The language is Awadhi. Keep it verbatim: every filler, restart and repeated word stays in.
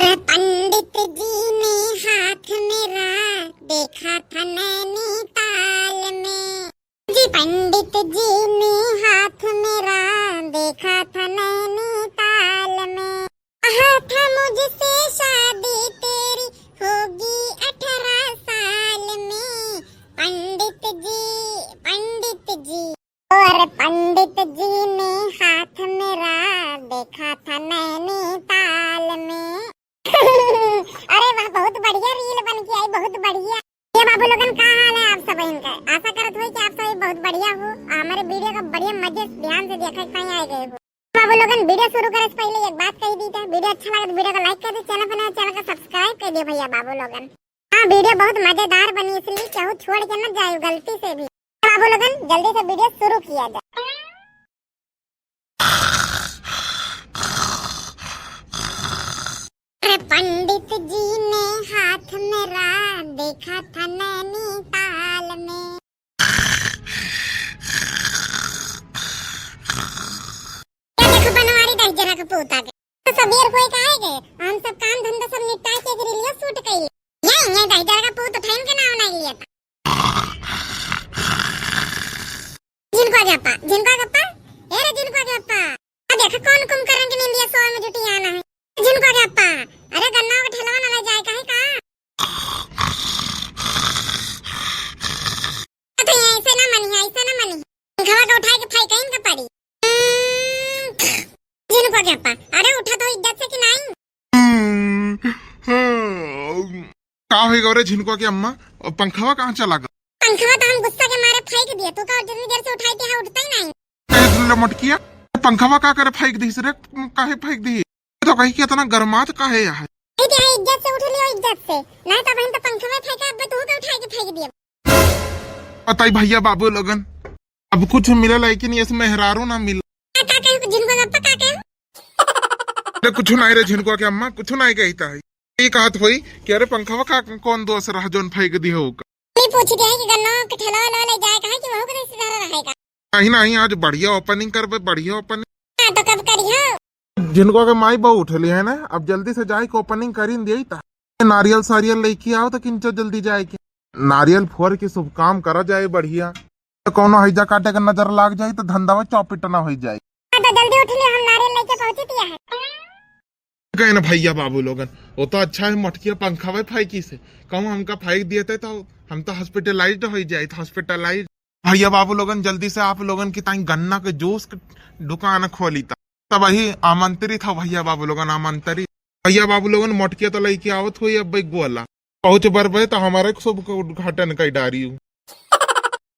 पंडित जी ने हाथ मेरा देखा था नैनीताल में। जी, पंडित जी ने हाथ मेरा देखा था नैनीताल में। कहा था मुझसे शादी तेरी होगी अठारह साल में। पंडित जी, पंडित जी। और पंडित जी ने हाथ मेरा देखा था नैनीताल में। अरे वाह, बहुत बढ़िया reel बन के आई, बहुत बढ़िया। ए बाबू लोगन, का हाल है आप सब इनका? आशा करत होई कि आप सब बहुत बढ़िया हो। आ, हमारे video का बढ़िया मजे से ध्यान से देखा, कहीं आए गए हो। बाबू लोगन, video शुरू करे से पहले एक बात कही दी था, video अच्छा लगे तो video का like कर दे, channel पर नया channel का subscribe कर दियो भैया बाबू लोगन। हाँ, video बहुत मजेदार बनी, इसलिए केहू छोड़ के न जाए गलती से भी। बाबू लोगन, जल्दी से video शुरू किया जाए। अरे पंडित जी ने हाथ मेरा देखा था नैनीताल में। क्या देखो बनवारी दहिजरा के पूत आ गए। तो सबेर होए का आए गए, हम सब काम धंधा सब निपटा के एक reel shoot कइले। ये, ये दहिजरा का पूत उठाइन के नाव नहीं लिया था। झिनकुआ के अप्पा, झिनकुआ के अप्पा, ए रे झिनकुआ के अप्पा, आ देख कौन कुंभकर्ण के निंदिया सोए में जुटी आना है। झिनकुआ के अप्पा, अरे गन्ना के ठेलवा ना ले जाए काहे का? अरे ऐसे ना मनी, ऐसे ना मनी। पंखवा के उठाए के फेंकइन के पड़ी। हम्म, झिनकुआ के अप्पा, अरे उठा तो इज्जत से कि नहीं? हम्म, हाँ। का होई गो रे झिनकुआ के अम्मा? और पंखवा कहाँ चला गो? पंखवा तो हम गुस्सा के मारे फेंक दिए। तू का जितनी देर से उठाई थी, हाँ, उठता ही नहीं। ए, ले मोटकिया, पंखवा का करे फेंक दिहिस रे? काहे फेंक दिहिस? तो कही कि इतना गरमात काहे है? ए, ते इज्जत से उठ लियो, इज्जत से। नहीं तो बहन तो पंखवा फेंका, अब तू के उठाई के फेंक दिए। बताई भैया बाबू लोगन, अब कुछ मिले लेकिन ये मेहरारू ना मिले। का, का कहे झिनकुआ के अप्पा, का कहे? अरे कुछ नहीं रे झिनकुआ के अम्मा, कुछ नहीं कहता है। ये कहत होई कि अरे पंखवा का कौन दोष रहा जोन फेंक दिए हो का? नहीं पूछ दिया है कि गन्ना के ठेला वाला ले जाए कहाँ कि वहू के रिश्तेदार रहेगा। नहीं, नहीं, आज बढ़िया opening करबे, बढ़िया opening। हाँ, तो कब करियो? झिनकुआ के माई बहू उठली है ना, अब जल्दी से जाए के opening करिन दिए ता। नारियल सारियल लेके आओ तो किंचो जल्दी जाए के। नारियल फोड़ के शुभ काम करा जाए बढ़िया। तो कौनो हैजा काटे के नजर लाग जाए तो धंधा में चौपट ना हो जाए। हाँ, तो जल्दी उठ लियो, हम नारियल लेके पहुँची दिया है। कहे ना भैया बाबू लोगन, वो तो अच्छा है मटकिया पंखवा फेंकी से, कहूँ हमका फेंक दिए थे तो हम तो hospitalized हो जाए, hospitalized। भैया बाबू लोगन, जल्दी से आप लोगन की ताई गन्ना के juice के दुकान खोली ता। तब वही आमंत्रित हो भैया बाबू लोगन, आमंत्रित। भैया बाबू लोगन मटकिया तो लेके आवत हुई अब भाई गोला। पहुँच बरबे तो हमारे शुभ का उद्घाटन कर डारी हूँ।